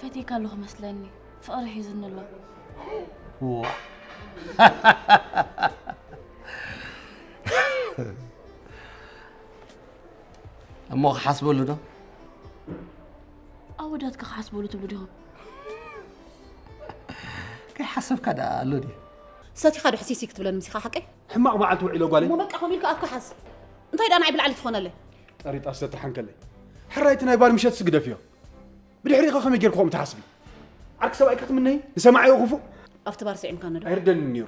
ፈትየካ ኣለኹ መስለኒ። ፍቕሪ ሒዙኒ ኣሎ። ዋ እሞ ክሓስበሉ ዶ? ኣወዳትካ ክሓስበሉ ትብሉ ዲኹም? ከይሓሰብካ ደኣ ኣሎ ድዩ? ሰቲኻ ዶ ሕሲሲ ክትብለኒ ምሲኻ ሓቀይ? ሕማቕ መዓልቲ ውዒሎ ጓለይ። እሞ በቃ ኮሚልካ ኣብካ ሓዝ። እንታይ ደኣ ንዓይ ብላዕሊ ትኾነለይ? ጠሪጣ ዝተተሓንከለይ። ሕራይቲ ናይ ባል ምሸት ስግደፍ እዮ። ብድሕሪኻ ከመይ ጌርኩ ከምኡ ትሓስቢ? ዓርኪ ሰብኣይ ክትምነይ ንሰማዓዮ ክፉእ። ኣብቲ ባር ስዒምካኒ ዶ? ኣይርደንን ነይሩ።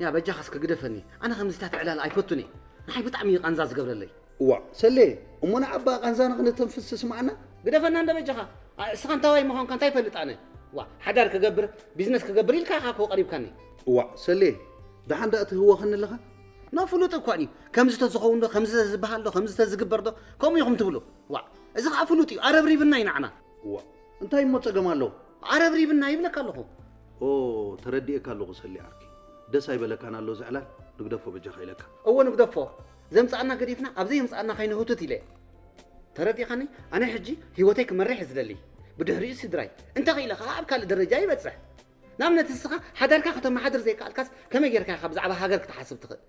ያ በጃኻ እስከ ግደፈኒ። ኣነ ከምዚታት ዕላል ኣይፈቱን እየ። ንዓይ ብጣዕሚ እዩ ቃንዛ ዝገብረለይ። እዋ ሰሌ እሞ ንዓባ ቃንዛና ክንተንፍስ ትስማዓና? ግደፈና እንደ በጃኻ። ኣ፣ እስኻ እንታዋይ ምዃንካ እንታይ ይፈልጥ ኣነ? ዋ፣ ሓዳር ክገብር ቢዝነስ ክገብር ኢልካ ኢኻ እኮ ቀሪብካኒ። እዋ ሰሌ ደሓን ደኣ ትህወኸኒ ኣለኻ? ኖ ፍሉጥ እኳ እዩ። ከምዚ ተዝኸውን ዶ፣ ከምዚ ተዝበሃል ዶ፣ ከምዚ ተዝግበር ዶ፣ ከምኡ ኢኹም ትብሉ። ዋ፣ እዚ ኸዓ ፍሉጥ እዩ። ኣረብሪብና እዩ ንዓና። እዋ እንታይ እሞ ጸገም ኣለዎ? ኣረብሪብና ይብለካ ኣለኹ። ኦ ተረዲኤካ ኣለኹ ሰሌ ዓርኪ። ደስ ኣይበለካን ኣሎ እዚ ዕላል? ንግደፎ በጃኻ ኢለካ። እወ ንግደፎ። ዘምጻኣና ገዲፍና ኣብ ዘየምጻኣና ከይንህውትት ኢለ። ተረዲኻኒ? ኣነ ሕጂ ህይወተይ ክመርሕ እየ ዝደሊ። ብድሕሪኡ ስድራይ። እንተኽኢለ ኸዓ ኣብ ካልእ ደረጃ ይበጽሕ። ንኣብነት እስኻ ሓዳርካ ከተመሓድር ዘይከኣልካስ ከመይ ጌርካ ኢኻ ብዛዕባ ሃገር ክትሓስብ ትኽእል?